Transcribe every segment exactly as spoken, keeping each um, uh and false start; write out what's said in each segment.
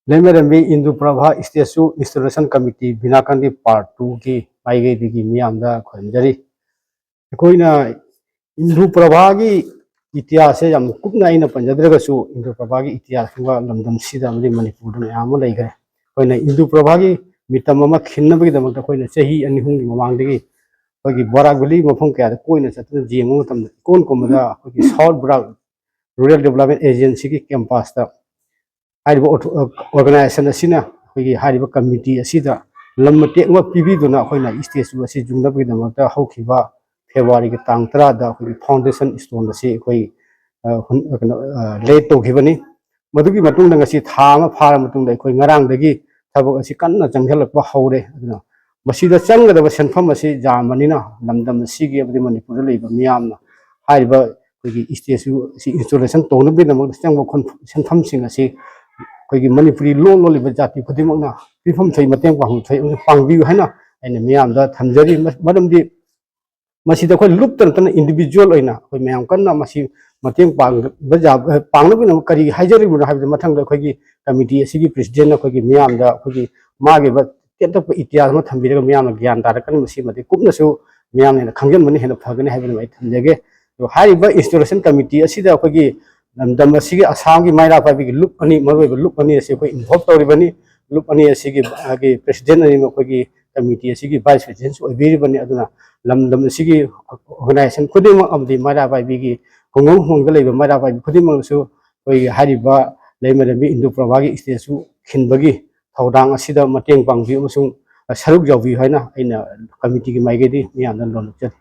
ꯂꯩꯃꯔꯦꯝꯕꯤ Indu Prabha statue installation committee ꯕꯤꯅꯥꯀꯥꯟꯗꯤ part ꯇꯨꯒꯤ ꯃꯥꯏꯀꯩꯗꯒꯤ ꯃꯤꯌꯥꯝꯗ ꯈꯣꯏꯔꯝꯖꯔꯤ꯫ ꯑꯩꯈꯣꯏꯅ ꯏꯟꯗꯨ ꯄ꯭ꯔꯚꯥꯒꯤ ꯏꯇꯤꯍꯥꯁꯁꯦ ꯌꯥꯝ ꯀꯨꯞꯅ ꯑꯩꯅ ꯄꯟꯖꯗ꯭ꯔꯒꯁꯨ, ꯏꯟꯗꯨ ꯄ꯭ꯔꯚꯥꯒꯤ ꯏꯇꯤꯍꯥꯁ ꯈꯪꯕ ꯂꯝꯗꯝꯁꯤꯗ ꯑꯃꯗꯤ ꯃꯅꯤꯄꯨꯔꯗ ꯃꯌꯥꯝ ꯑꯃ ꯂꯩꯈ꯭ꯔꯦ꯫ ꯑꯩꯈꯣꯏꯅ ꯏꯟꯗꯨ ꯄ꯭ꯔꯚꯥꯒꯤ ꯃꯤꯇꯝ ꯑꯃ ꯈꯤꯟꯅꯕꯒꯤꯗꯃꯛꯇ ꯑꯩꯈꯣꯏꯅ ꯆꯍꯤ ꯑꯅꯤ ꯑꯍꯨꯝꯒꯤ ꯃꯃꯥꯡꯗꯒꯤ ꯑꯩꯈꯣꯏꯒꯤ ꯕꯔꯥꯛ ꯚꯦꯂꯤ ꯃꯐꯝ ꯀꯌꯥꯗ ꯀꯣꯏꯅ ꯆꯠꯇꯨꯅ ꯌꯦꯡꯕ ꯃꯇꯝꯗ, ꯏꯀꯣꯟ ꯀꯣꯟꯕꯗ ꯑꯩꯈꯣꯏꯒꯤ ꯁꯥꯎꯠ ꯕꯔꯥꯛ ꯔꯨꯔꯦꯜ ꯗꯦꯕꯂꯞꯃꯦꯟ ꯑꯦꯖꯦꯟꯁꯤꯒꯤ ꯀꯦꯝꯄꯁꯇ ꯍꯥꯏꯔꯤꯕ ꯑꯣꯔꯒꯅꯥꯏꯖꯦꯁꯟ ꯑꯁꯤꯅ, ꯑꯩꯈꯣꯏꯒꯤ ꯍꯥꯏꯔꯤꯕ ꯀꯃꯤꯇꯤ ꯑꯁꯤꯗ ꯂꯝ ꯃꯇꯦꯛ ꯑꯃ ꯄꯤꯕꯤꯗꯨꯅ ꯑꯩꯈꯣꯏꯅ ꯏꯁꯇꯦꯆꯨ ꯑꯁꯤ ꯌꯨꯡꯅꯕꯒꯤꯗꯃꯛꯇ ꯍꯧꯈꯤꯕ ꯐꯦꯕ꯭ꯔꯨꯋꯥꯔꯤꯒꯤ ꯇꯥꯡ ꯇꯔꯥꯗ ꯑꯩꯈꯣꯏꯒꯤ ꯐꯥꯎꯟꯗꯦꯁꯟ ꯁ꯭ꯇꯣꯟ ꯑꯁꯤ ꯑꯩꯈꯣꯏ, ꯑ, ꯍꯨꯟ-, ꯀꯩꯅꯣ, ꯑ, ꯂꯦ ꯇꯧꯈꯤꯕꯅꯤ꯫ ꯃꯗꯨꯒꯤ ꯃꯇꯨꯡꯗ ꯉꯁꯤ ꯊꯥ ꯑꯃ ꯐꯥꯔ ꯃꯇꯨꯡꯗ ꯑꯩꯈꯣꯏ ꯉꯔꯥꯡꯗꯒꯤ ꯊꯕꯛ ꯑꯁꯤ ꯀꯟꯅ ꯆꯪꯁꯤꯜꯂꯛꯄ ꯍꯧꯔꯦ꯫ ꯑꯗꯨꯅ ꯃꯁꯤꯗ ꯆꯪꯒꯗꯕ ꯁꯦꯟꯐꯝ ꯑꯁꯤ ꯌꯥꯝꯕꯅꯤꯅ, ꯂꯝꯗꯝ ꯑꯁꯤꯒꯤ ꯑꯃꯗꯤ ꯃꯅꯤꯄꯨꯔꯗ ꯂꯩꯕ ꯃꯤꯌꯥꯝꯅ ꯍꯥꯏꯔꯤꯕ ꯑꯩꯈꯣꯏꯒꯤ ꯏꯁꯇꯦꯆꯨ ꯑꯁꯤ ꯏꯟꯁꯇꯣꯂꯦꯁꯟ ꯇꯧꯅꯕꯒꯤꯗꯃꯛꯇ ꯆꯪꯕ ꯈꯣꯟ-, ꯁꯦꯟꯐꯝꯁꯤꯡ ꯑꯁꯤ ꯑꯩꯈꯣꯏꯒꯤ ꯃꯅꯤꯄꯨꯔꯤ ꯂꯣꯟ ꯂꯣꯜꯂꯤꯕ ꯖꯥꯇꯤ ꯈꯨꯗꯤꯡꯃꯛꯅ ꯄꯤꯐꯝ ꯊꯣꯛꯏ ꯃꯇꯦꯡ ꯄꯥꯡꯐꯝ ꯊꯣꯛꯏ ꯑꯃꯁꯨꯡ ꯄꯥꯡꯕꯤꯌꯨ ꯍꯥꯏꯅ ꯑꯩꯅ ꯃꯤꯌꯥꯝꯗ ꯊꯝꯖꯔꯤ꯫ ꯃ-, ꯃꯔꯝꯗꯤ ꯃꯁꯤꯗ ꯑꯩꯈꯣꯏ ꯂꯨꯞꯇ ꯅꯠꯇꯅ ꯏꯟꯗꯤꯚꯤꯖꯨꯋꯦꯜ ꯑꯣꯏꯅ ꯑꯩꯈꯣꯏ ꯃꯌꯥꯝ ꯀꯟꯅ ꯃꯁꯤ ꯃꯇꯦꯡ ꯄꯥꯡꯕ ꯌꯥꯕ, ꯄꯥꯡꯅꯕꯒꯤꯗꯃꯛ ꯀꯔꯤ ꯍꯥꯏꯖꯔꯤꯕꯅꯣ ꯍꯥꯏꯕꯗ, ꯃꯊꯪꯗ ꯑꯩꯈꯣꯏꯒꯤ ꯀꯃꯤꯇꯤ ꯑꯁꯤꯒꯤ ꯄ꯭ꯔꯦꯁꯤꯗꯦꯟꯠꯅ ꯑꯩꯈꯣꯏꯒꯤ ꯃꯤꯌꯥꯝꯗ ꯑꯩꯈꯣꯏꯒꯤ ꯃꯥꯒꯤ ꯑꯣꯏꯕ ꯇꯦꯟꯇꯛꯄ ꯏꯇꯤꯍꯥꯁ ꯑꯃ ꯊꯝꯕꯤꯔꯒ ꯃꯤꯌꯥꯝꯅ ꯒ꯭ꯌꯥꯟ ꯇꯥꯔꯛꯀꯅꯤ꯫ ꯃꯁꯤꯃꯗꯤ ꯀꯨꯞꯅꯁꯨ ꯃꯤꯌꯥꯝꯅ ꯍꯦꯟꯅ ꯈꯪꯖꯤꯟꯕꯅ ꯍꯦꯟꯅ ꯐꯒꯅꯤ ꯍꯥꯏꯕꯗꯨꯃ ꯑꯩ ꯊꯝꯖꯒꯦ꯫ ꯑꯗꯣ ꯍꯥꯏꯔꯤꯕ ꯏꯟꯁꯇꯣꯂꯦꯁꯟ ꯀꯃꯤꯇꯤ ꯑꯁꯤꯗ ꯑꯩꯈꯣꯏꯒꯤ ꯂꯝꯗꯝ ꯑꯁꯤꯒꯤ ꯑꯁꯥꯝꯒꯤ ꯃꯩꯔꯥ ꯄꯥꯏꯕꯤꯒꯤ ꯂꯨꯞ ꯑꯅꯤ, ꯃꯔꯨꯑꯣꯏꯕ ꯂꯨꯞ ꯑꯅꯤ ꯑꯁꯤ ꯑꯩꯈꯣꯏ ꯏꯟꯚꯣꯜꯕ ꯇꯧꯔꯤꯕꯅꯤ꯫ ꯂꯨꯞ ꯑꯅꯤ ꯑꯁꯤꯒꯤ, ꯑꯥꯒꯤ ꯄ꯭ꯔꯦꯁꯤꯗꯦꯟꯠ ꯑꯅꯤꯃꯛ ꯑꯩꯈꯣꯏꯒꯤ ꯀꯃꯤꯇꯤ ꯑꯁꯤꯒꯤ ꯚꯥꯏꯁ ꯄ꯭ꯔꯦꯁꯤꯗꯦꯟꯠꯁꯨ ꯑꯣꯏꯕꯤꯔꯤꯕꯅꯤ꯫ ꯑꯗꯨꯅ ꯂꯝꯗꯝ ꯑꯁꯤꯒꯤ ꯑꯣꯔꯒꯅꯥꯏꯖꯦꯁꯟ ꯈꯨꯗꯤꯡꯃꯛ ꯑꯃꯗꯤ ꯃꯩꯔꯥ ꯄꯥꯏꯕꯤꯒꯤ ꯈꯨꯡꯒꯪ ꯈꯨꯡꯒꯪꯗ ꯂꯩꯕ ꯃꯩꯔꯥ ꯄꯥꯏꯕꯤ ꯈꯨꯗꯤꯡꯃꯛꯅꯁꯨ ꯑꯩꯈꯣꯏꯒꯤ ꯍꯥꯏꯔꯤꯕ ꯂꯩꯃꯔꯦꯝꯕꯤ ꯏꯟꯗꯨ ꯄ꯭ꯔꯚꯥꯒꯤ ꯏꯁꯇꯦꯆꯨ ꯈꯤꯟꯕꯒꯤ ꯊꯧꯗꯥꯡ ꯑꯁꯤꯗ ꯃꯇꯦꯡ ꯄꯥꯡꯕꯤꯌꯨ ꯑꯃꯁꯨꯡ ꯁꯔꯨꯛ ꯌꯥꯕꯤꯌꯨ ꯍꯥꯏꯅ ꯑꯩꯅ ꯀꯃꯤꯇꯤꯒꯤ ꯃꯥꯏꯀꯩꯗꯒꯤ ꯃꯤꯌꯥꯝꯗ ꯂꯣꯟꯂꯛꯆꯔꯤ꯫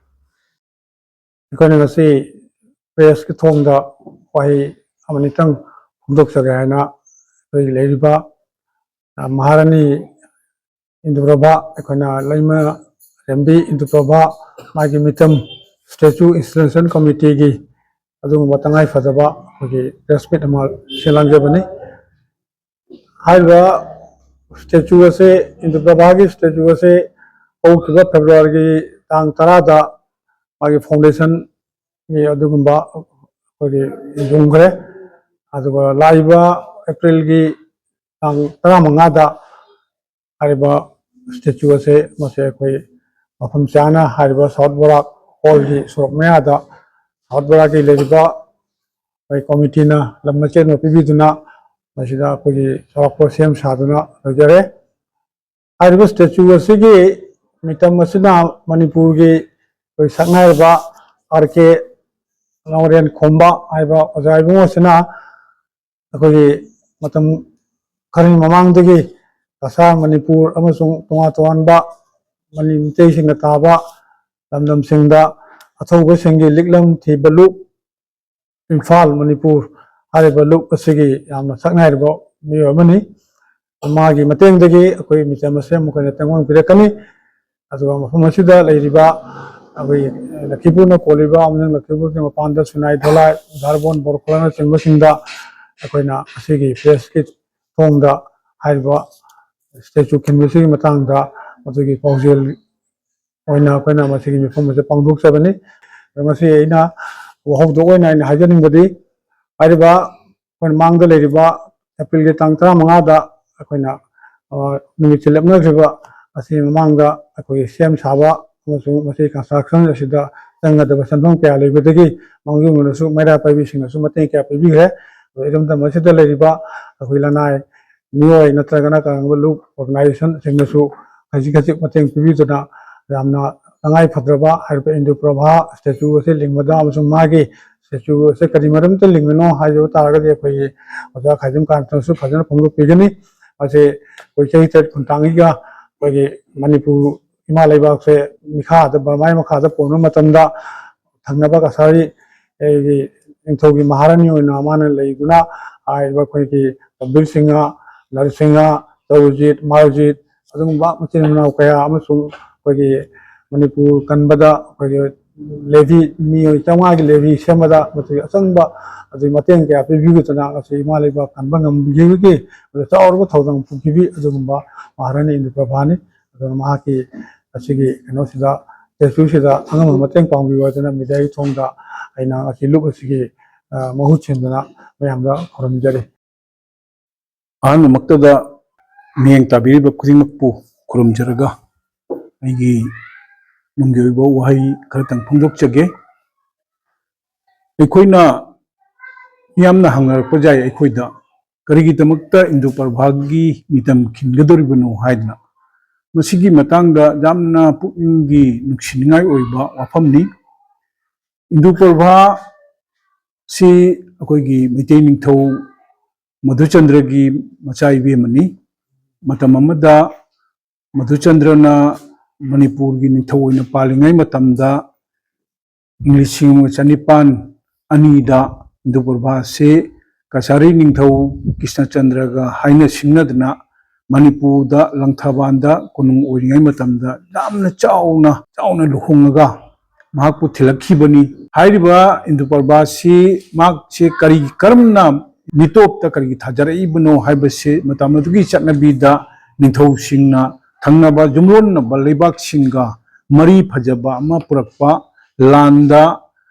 ꯑꯩꯈꯣꯏꯅ ꯉꯁꯤ ꯄ꯭ꯔꯦꯁꯀꯤ ꯊꯣꯡꯗ ꯋꯥꯍꯩ ꯑꯃꯅꯤꯇꯪ ꯐꯣꯡꯗꯣꯛꯆꯒꯦ ꯍꯥꯏꯅ ꯑꯩꯈꯣꯏꯒꯤ ꯂꯩꯔꯤꯕ, ꯑ, ꯃꯍꯥꯔꯥꯅꯤ ꯏꯟꯗꯨꯄ꯭ꯔꯚꯥ, ꯑꯩꯈꯣꯏꯅ ꯂꯩꯃꯔꯦꯝꯕꯤ ꯏꯟꯗꯨꯄ꯭ꯔꯚꯥ ꯃꯥꯒꯤ ꯃꯤꯇꯝ ꯏꯁꯇꯦꯆꯨ ꯏꯟꯁꯇꯣꯂꯦꯁꯟ ꯀꯃꯤꯇꯤꯒꯤ ꯑꯗꯨꯒꯨꯝꯕ ꯇꯉꯥꯏ ꯐꯗꯕ ꯑꯩꯈꯣꯏꯒꯤ ꯄ꯭ꯔꯦꯁ ꯃꯤꯠ ꯑꯃ ꯁꯤꯟ ꯂꯥꯡꯖꯕꯅꯤ꯫ ꯍꯥꯏꯔꯤꯕ ꯏꯁꯇꯦꯆꯨ ꯑꯁꯦ, ꯏꯟꯗꯨꯄ꯭ꯔꯚꯥꯒꯤ ꯏꯁꯇꯦꯆꯨ ꯑꯁꯦ ꯍꯧꯈꯤꯕ ꯐꯦꯕ꯭ꯔꯨꯋꯥꯔꯤꯒꯤ ꯇꯥꯡ ꯇꯔꯥꯗ ꯃꯥꯒꯤ ꯐꯥꯎꯟꯗꯦꯁꯟꯒꯤ ꯑꯗꯨꯒꯨꯝꯕ ꯑꯩꯈꯣꯏꯒꯤ ꯌꯨꯡꯈ꯭ꯔꯦ꯫ ꯑꯗꯨꯒ ꯂꯥꯛꯏꯕ ꯑꯦꯄ꯭ꯔꯤꯜꯒꯤ ꯇꯥꯡ ꯇꯔꯥꯃꯉꯥꯗ ꯍꯥꯏꯔꯤꯕ ꯁ꯭ꯇꯦꯆꯨ ꯑꯁꯦ ꯃꯁꯦ ꯑꯩꯈꯣꯏ ꯃꯐꯝ ꯆꯥꯅ ꯍꯥꯏꯔꯤꯕ ꯁꯥꯎꯠ ꯕꯣꯔꯥꯛ ꯍꯣꯜꯒꯤ ꯁꯣꯔꯣꯛ ꯃꯌꯥꯗ ꯁꯥꯎꯠ ꯕꯣꯔꯥꯛꯀꯤ ꯂꯩꯔꯤꯕ ꯑꯩꯈꯣꯏ ꯀꯣꯃꯤꯇꯤꯅ ꯂꯝ ꯃꯆꯦꯠ ꯑꯃ ꯄꯤꯕꯤꯗꯨꯅ ꯃꯁꯤꯗ ꯑꯩꯈꯣꯏꯒꯤ ꯆꯥꯎꯔꯥꯛꯄ ꯁꯦꯝ ꯁꯥꯗꯨꯅ ꯂꯣꯏꯖꯔꯦ꯫ ꯍꯥꯏꯔꯤꯕ ꯁ꯭ꯇꯦꯆꯨ ꯑꯁꯤꯒꯤ ꯃꯤꯇꯝ ꯑꯁꯤꯅ ꯃꯅꯤꯄꯨꯔꯒꯤ ꯑꯩꯈꯣꯏ ꯁꯛꯅꯥꯏꯔꯕ ꯑꯥꯔ ꯀꯦ ꯂꯥꯡꯃꯔꯦꯟ ꯈꯣꯝꯕ ꯍꯥꯏꯕ ꯑꯣꯖꯥ ꯏꯕꯨꯡ ꯑꯁꯤꯅ ꯑꯩꯈꯣꯏꯒꯤ ꯃꯇꯝ ꯈꯔꯒꯤ ꯃꯃꯥꯡꯗꯒꯤ ꯀꯁꯥꯔ, ꯃꯅꯤꯄꯨꯔ ꯑꯃꯁꯨꯡ ꯇꯣꯉꯥꯟ ꯇꯣꯉꯥꯟꯕ ꯃꯅꯤ-, ꯃꯤꯇꯩꯁꯤꯡꯅ ꯇꯥꯕ ꯂꯝꯗꯝꯁꯤꯡꯗ ꯑꯊꯧꯕꯁꯤꯡꯒꯤ ꯂꯤꯛꯂꯝ ꯊꯤꯕ ꯂꯨꯞ ꯏꯝꯐꯥꯜ, ꯃꯅꯤꯄꯨꯔ ꯍꯥꯏꯔꯤꯕ ꯂꯨꯞ ꯑꯁꯤꯒꯤ ꯌꯥꯝꯅ ꯁꯛꯅꯥꯏꯔꯕ ꯃꯤꯑꯣꯏ ꯑꯃꯅꯤ꯫ ꯃꯥꯒꯤ ꯃꯇꯦꯡꯗꯒꯤ ꯑꯩꯈꯣꯏ ꯃꯤꯇꯝ ꯑꯁꯦ ꯑꯃꯨꯛ ꯍꯦꯟꯅ ꯇꯦꯡꯕꯥꯡ ꯄꯤꯔꯛꯀꯅꯤ꯫ ꯑꯗꯨꯒ ꯃꯐꯝ ꯑꯁꯤꯗ ꯂꯩꯔꯤꯕ ꯑꯩꯈꯣꯏꯒꯤ ꯂꯛꯈꯤꯄꯨꯔꯅ ꯀꯣꯜꯂꯤꯕ ꯑꯃꯁꯨꯡ ꯂꯛꯈꯤꯄꯨꯔꯒꯤ ꯃꯄꯥꯟꯗ ꯁꯨꯅꯥꯏ ꯙꯣꯂꯥꯏ, ꯙꯥꯔꯕꯣꯟ ꯕꯣꯔꯈꯣꯂꯥꯅꯆꯤꯡꯕꯁꯤꯡꯗ ꯑꯩꯈꯣꯏꯅ ꯑꯁꯤꯒꯤ ꯄ꯭ꯔꯦꯁꯀꯤ ꯊꯣꯡꯗ ꯍꯥꯏꯔꯤꯕ ꯁ꯭ꯇꯦꯆꯨ ꯈꯤꯟꯕꯁꯤꯒꯤ ꯃꯇꯥꯡꯗ ꯃꯗꯨꯒꯤ ꯄꯥꯎꯖꯦꯜ ꯑꯣꯏꯅ ꯑꯩꯈꯣꯏꯅ ꯃꯁꯤꯒꯤ ꯃꯤꯐꯝ ꯑꯁꯤ ꯄꯥꯡꯊꯣꯛꯆꯕꯅꯤ꯫ ꯑꯗꯣ ꯉꯁꯤ ꯑꯩꯅ ꯋꯥꯍꯧꯗꯣꯛ ꯑꯣꯏꯅ ꯑꯩꯅ ꯍꯥꯏꯖꯅꯤꯡꯕꯗꯤ ꯍꯥꯏꯔꯤꯕ ꯑꯩꯈꯣꯏꯅ ꯃꯥꯡꯗ ꯂꯩꯔꯤꯕ ꯑꯦꯄ꯭ꯔꯤꯜꯒꯤ ꯇꯥꯡ ꯇꯔꯥꯃꯉꯥꯗ ꯑꯩꯈꯣꯏꯅ, ꯑ, ꯅꯨꯃꯤꯠꯁꯤ ꯂꯦꯞꯅꯈ꯭ꯔꯤꯕ ꯑꯁꯤ ꯃꯃꯥꯡꯗ ꯑꯩꯈꯣꯏꯒꯤ ꯁꯦꯝ ꯁꯥꯕ ꯑꯃꯁꯨꯡ ꯃꯁꯤ construction ꯑꯁꯤꯗ ꯆꯪꯒꯗꯕ ꯁꯦꯟꯐꯝ ꯀꯌꯥ ꯂꯩꯕꯗꯒꯤ ꯃꯥꯡꯖꯧꯅꯅꯁꯨ ꯃꯩꯔꯥ ꯄꯥꯏꯕꯤꯁꯤꯡꯅꯁꯨ ꯃꯇꯦꯡ ꯀꯌꯥ ꯄꯤꯕꯤꯈ꯭ꯔꯦ꯫ ꯑꯗꯣ ꯏꯔꯝꯗꯝ ꯑꯁꯤꯗ ꯂꯩꯔꯤꯕ ꯑꯩꯈꯣꯏ ꯂꯅꯥꯏ ꯃꯤꯑꯣꯏ ꯅꯠꯇ꯭ꯔꯒꯅ ꯀꯔꯤꯒꯨꯝꯕ ꯂꯨꯞ organization ꯁꯤꯡꯅꯁꯨ ꯈꯖꯤꯛ ꯈꯖꯤꯛ ꯃꯇꯦꯡ ꯄꯤꯕꯤꯗꯨꯅ ꯌꯥꯝꯅ ꯇꯉꯥꯏ ꯐꯗ꯭ꯔꯕ ꯍꯥꯏꯔꯤꯕ ꯏꯟꯗꯨ ꯄ꯭ꯔꯚꯥ ꯁ꯭ꯇꯦꯆꯨ ꯑꯁꯤ ꯂꯤꯡꯕꯗ ꯑꯃꯁꯨꯡ ꯃꯥꯒꯤ ꯁ꯭ꯇꯦꯆꯨ ꯑꯁꯤ ꯀꯔꯤ ꯃꯔꯝꯇ ꯂꯤꯡꯕꯅꯣ ꯍꯥꯏꯖꯕ ꯇꯥꯔꯒꯗꯤ ꯑꯩꯈꯣꯏꯒꯤ ꯑꯣꯖꯥ ꯈꯥꯏꯗꯝ ꯀꯥꯟꯇꯅꯁꯨ ꯐꯖꯅ ꯐꯣꯡꯗꯣꯛꯄꯤꯒꯅꯤ꯫ ꯃꯁꯤ ꯑꯩꯈꯣꯏ ꯆꯍꯤ ꯇꯔꯦꯠ ꯈꯨꯟꯇꯥꯡꯒꯤꯒ ꯑꯩꯈꯣꯏꯒꯤ ꯃꯅꯤꯄꯨꯔ ꯏꯃꯥ ꯂꯩꯕꯥꯛꯁꯦ ꯃꯤꯈꯥꯗ, ꯕꯔꯃꯥꯒꯤ ꯃꯈꯥꯗ ꯄꯣꯟꯕ ꯃꯇꯝꯗ ꯊꯪꯅꯕ ꯀꯁꯥꯔꯤ ꯑꯩꯒꯤ ꯅꯤꯡꯊꯧꯒꯤ ꯃꯍꯥꯔꯥꯅꯤ ꯑꯣꯏꯅ ꯃꯥꯅ ꯂꯩꯗꯨꯅ ꯍꯥꯏꯔꯤꯕ ꯑꯩꯈꯣꯏꯒꯤ ꯀꯕꯤꯔ ꯁꯤꯡꯍ, ꯂꯜ ꯁꯤꯡꯍ, ꯆꯧꯔꯖꯤꯠ, ꯃꯥꯔꯖꯤꯠ, ꯑꯗꯨꯒꯨꯝꯕ ꯃꯆꯤꯟ ꯃꯅꯥꯎ ꯀꯌꯥ ꯑꯃꯁꯨ ꯑꯩꯈꯣꯏꯒꯤ ꯃꯅꯤꯄꯨꯔ ꯀꯟꯕꯗ ꯑꯩꯈꯣꯏꯒꯤ ꯂꯦꯚꯤ, ꯃꯤꯑꯣꯏ ꯆꯥꯝꯃꯉꯥꯒꯤ ꯂꯦꯚꯤ ꯁꯦꯝꯕꯗ ꯃꯗꯨꯒꯤ ꯑꯆꯪꯕ ꯑꯗꯨꯒꯤ ꯃꯇꯦꯡ ꯀꯌꯥ ꯄꯤꯕꯤꯗꯨꯅ ꯉꯁꯤ ꯏꯃꯥ ꯂꯩꯕꯥꯛ ꯀꯟꯕ ꯉꯝꯈꯤꯕꯒꯤ ꯆꯥꯎꯔꯕ ꯊꯧꯗꯥꯡ ꯄꯨꯈꯤꯕꯤ ꯑꯗꯨꯒꯨꯝꯕ ꯃꯍꯥꯔꯥꯅꯤ ꯏꯟꯗꯨ ꯄ꯭ꯔꯚꯥꯅꯤ꯫ ꯑꯗꯨꯅ ꯃꯍꯥꯛꯀꯤ ꯑꯁꯤꯒꯤ ꯀꯩꯅꯣꯁꯤꯗ, ꯁ꯭ꯇꯦꯆꯨꯁꯤꯗ ꯑꯉꯝꯕ ꯃꯇꯦꯡ ꯄꯥꯡꯕꯤꯌꯨ ꯍꯥꯏꯗꯅ ꯃꯤꯗꯤꯌꯥꯒꯤ ꯊꯣꯡꯗ ꯑꯩꯅ ꯉꯁꯤ ꯂꯨꯞ ꯑꯁꯤꯒꯤ, ꯑ, ꯃꯍꯨꯠ ꯁꯤꯟꯗꯨꯅ ꯃꯌꯥꯝꯗ ꯈꯨꯔꯨꯝꯖꯔꯤ꯫ ꯑꯍꯥꯟꯕꯃꯛꯇꯗ ꯃꯤꯠꯌꯦꯡ ꯇꯥꯕꯤꯔꯤꯕ ꯈꯨꯗꯤꯡꯃꯛꯄꯨ ꯈꯨꯔꯨꯝꯖꯔꯒ ꯑꯩꯒꯤ ꯅꯨꯡꯒꯤ ꯑꯣꯏꯕ ꯋꯥꯍꯩ ꯈꯔꯇꯪ ꯐꯣꯡꯗꯣꯛꯆꯒꯦ꯫ ꯑꯩꯈꯣꯏꯅ ꯃꯤꯌꯥꯝꯅ ꯍꯪꯅꯔꯛꯄ ꯌꯥꯏ ꯑꯩꯈꯣꯏꯗ, "ꯀꯔꯤꯒꯤꯗꯃꯛꯇ ꯏꯟꯗꯨ ꯄ꯭ꯔꯚꯥꯒꯤ ꯃꯤꯇꯝ ꯈꯤꯟꯒꯗꯧꯔꯤꯕꯅꯣ?" ꯍꯥꯏꯗꯅ꯫ ꯃꯁꯤꯒꯤ ꯃꯇꯥꯡꯗ ꯌꯥꯝꯅ ꯄꯨꯛꯅꯤꯡꯒꯤ ꯅꯨꯡꯁꯤꯅꯤꯡꯉꯥꯏ ꯑꯣꯏꯕ ꯋꯥꯐꯝꯅꯤ꯫ ꯏꯟꯗꯨ ꯄ꯭ꯔꯚꯥ ꯁꯤ ꯑꯩꯈꯣꯏꯒꯤ ꯃꯩꯇꯩ ꯅꯤꯡꯊꯧ ꯃꯙꯨꯆꯟꯗ꯭ꯔꯒꯤ ꯃꯆꯥ ꯏꯕꯦꯝꯃꯅꯤ꯫ ꯃꯇꯝ ꯑꯃꯗ ꯃꯙꯨꯆꯟꯗ꯭ꯔꯅ ꯃꯅꯤꯄꯨꯔꯒꯤ ꯅꯤꯡꯊꯧ ꯑꯣꯏꯅ ꯄꯥꯜꯂꯤꯉꯩ ꯃꯇꯝꯗ, ꯏꯪ ꯂꯤꯁꯤꯡ ꯑꯃꯒ ꯆꯅꯤꯄꯥꯟ ꯑꯅꯤꯗ ꯏꯟꯗꯨ ꯄ꯭ꯔꯚꯥꯁꯤ ꯀꯆꯥꯔꯤ ꯅꯤꯡꯊꯧ ꯀ꯭ꯔꯤꯁꯅꯆꯟꯗ꯭ꯔꯒ ꯍꯥꯏꯅ ꯁꯤꯡꯅꯗꯅ ꯃꯅꯤꯄꯨꯔꯗ ꯂꯪꯊꯕꯥꯜꯗ ꯀꯣꯅꯨꯡ ꯑꯣꯏꯔꯤꯉꯩ ꯃꯇꯝꯗ ꯌꯥꯝꯅ ꯆꯥꯎꯅ, ꯆꯥꯎꯅ ꯂꯨꯍꯣꯡꯉꯒ ꯃꯍꯥꯛꯄꯨ ꯊꯤꯜꯂꯛꯈꯤꯕꯅꯤ꯫ ꯍꯥꯏꯔꯤꯕ ꯏꯟꯗꯨ ꯄ꯭ꯔꯚꯥꯁꯤ ꯃꯍꯥꯛꯁꯤ ꯀꯔꯤ, ꯀꯔꯝꯅ ꯃꯤꯇꯣꯞꯇ ꯀꯔꯤꯒꯤ ꯊꯥꯖꯔꯛꯏꯕꯅꯣ ꯍꯥꯏꯕꯁꯤ ꯃꯇꯝ ꯑꯗꯨꯒꯤ ꯆꯠꯅꯕꯤꯗ ꯅꯤꯡꯊꯧꯁꯤꯡꯅ ꯊꯪꯅꯕ ꯌꯨꯝꯂꯣꯟꯅꯕ ꯂꯩꯕꯥꯛꯁꯤꯡꯒ ꯃꯔꯤ ꯐꯖꯕ ꯑꯃ ꯄꯨꯔꯛꯄ, ꯂꯥꯟꯗ,